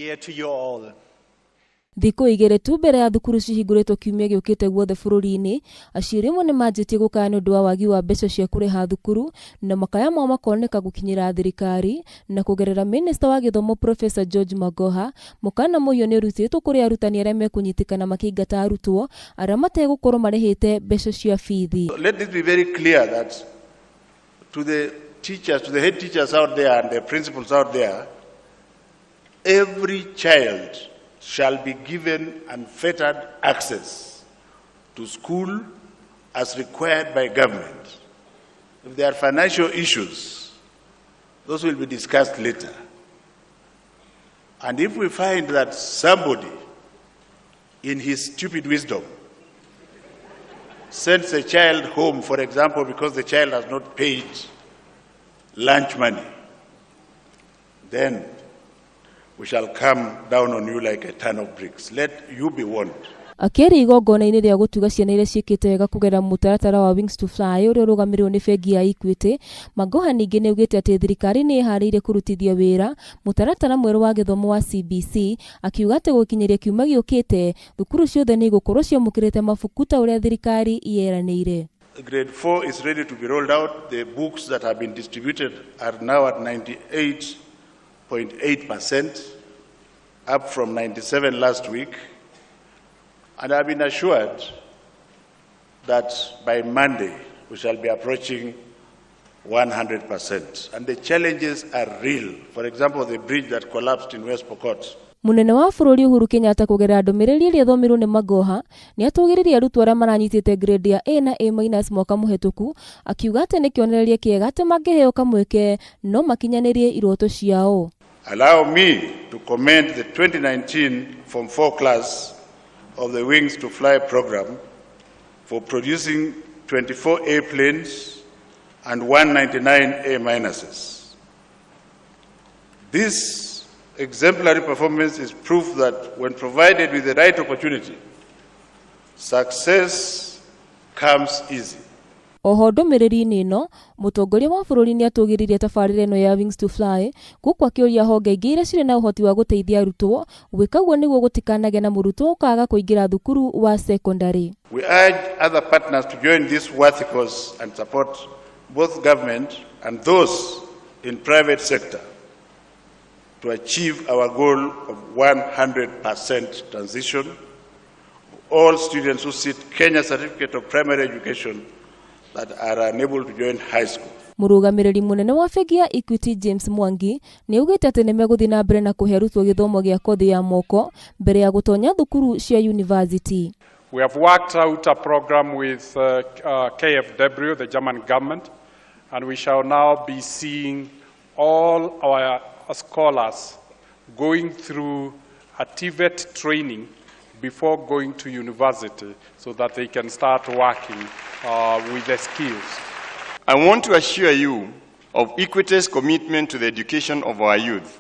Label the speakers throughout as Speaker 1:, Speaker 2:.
Speaker 1: Year to you all.
Speaker 2: Thikũ 2 tu mbere ya thukuru cihingũrĩtwo kiumia gĩũkĩte guothe bũrũri-inĩ, aciari amwe nĩ manjĩtie gũkaya nĩ ũndũ wa wagi wa mbeca cia kũrĩha thukuru na makaya mao makoneka gũkinyĩra thirikari na kũgerera minista wa gĩthomo Professor George Magoha. Mũkana mũhiũ nĩ ũrutĩtwo kũrĩ arutani arĩa mekũnyitĩkana makĩingata arutwo arĩa mategũkorwo marĩhĩte mbeca cia bithi.
Speaker 3: Let this be very clear that to the teachers, to the head teachers out there and the principals out there, every child shall be given unfettered access to school as required by government. If there are financial issues, those will be discussed later. And if we find that somebody, in his stupid wisdom, sends a child home, for example, because the child has not paid lunch money, then we shall come down on you like a ton of bricks. Let you be warned.
Speaker 2: Akĩaria igongona-inĩ rĩa gũtuga ciana iria ciĩkĩte wega kũgerera mũtaratara wa Wings to Fly ũrĩa ũrũgamĩrĩirwo nĩ bengi ya Equity, Magoha ningĩ nĩ augĩte atĩ thirikari nĩ ĩharĩirie kũrutithia wĩra mũtaratara mwerũ wa gĩthomo wa CBC, akiuga atĩ gũkinyĩria kiumia gĩũkĩte thukuru ciothe nĩ igũkorwo ciamũkĩrĩte mabuku ta ũrĩa thirikari yeranĩire.
Speaker 3: Grade 4 is ready to be rolled out. The books that have been distributed are now at 98.8%, up from 97 last week. And I've been assured that by Monday we shall be approaching 100%. And the challenges are real. For example, the bridge that collapsed in West Pokot.
Speaker 2: Mũnene wa bũrũri Uhuru Kenyatta kũgerera ndũmĩrĩri ĩrĩa ĩthomirwo nĩ Magoha nĩ atũgĩrĩrie arutwo arĩa maranyitĩte grade ya A na A- mwaka mũhetũku, akiuga atĩ nĩ kĩonereria kĩega atĩ mangĩheo kamweke no makinyanĩrie iroto ciao.
Speaker 3: Allow me to commend the 2019 Form 4 class of the Wings to Fly program for producing 24 A planes and 199 A minuses. This exemplary performance is proof that when provided with the right opportunity, success comes easy.
Speaker 2: Oho ndũmĩrĩri-inĩ ĩno, mũtongoria wa bũrũri nĩ atũgĩririe tabarĩra ĩno ya Wings to Fly gũkũ akĩũria honge ingĩ iria cirĩ na ũhoti wa gũteithia arutwo gwĩka ũguo nĩguo gũtikanagĩe na mũrutwo ũkaga kũingĩra thukuru wa sekondarĩ.
Speaker 3: We urge other partners to join this worthy cause and support both government and those in private sector to achieve our goal of 100% transition of all students who sit Kenya Certificate of Primary Education that are unable to join high school.
Speaker 2: Mũrũgamĩrĩri mũnene wa bengi ya Equity James Mwangi nĩ augĩte atĩ nĩ megũthiĩ na mbere na kũhe arutwo gĩthomo gĩa kothi ya moko mbere ya gũtonya thukuru cia yunivasĩtĩ.
Speaker 4: We have worked out a program with KfW, the German government, and we shall now be seeing all our scholars going through a TVET training before going to university so that they can start working with the skills.
Speaker 5: I want to assure you of Equity's commitment to the education of our youth.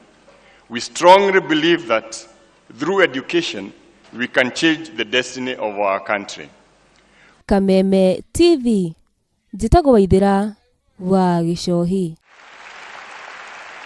Speaker 5: We strongly believe that through education, we can change the destiny of our country.
Speaker 2: Kameme TV, njĩtagwo Waithĩra wa Gĩcohi.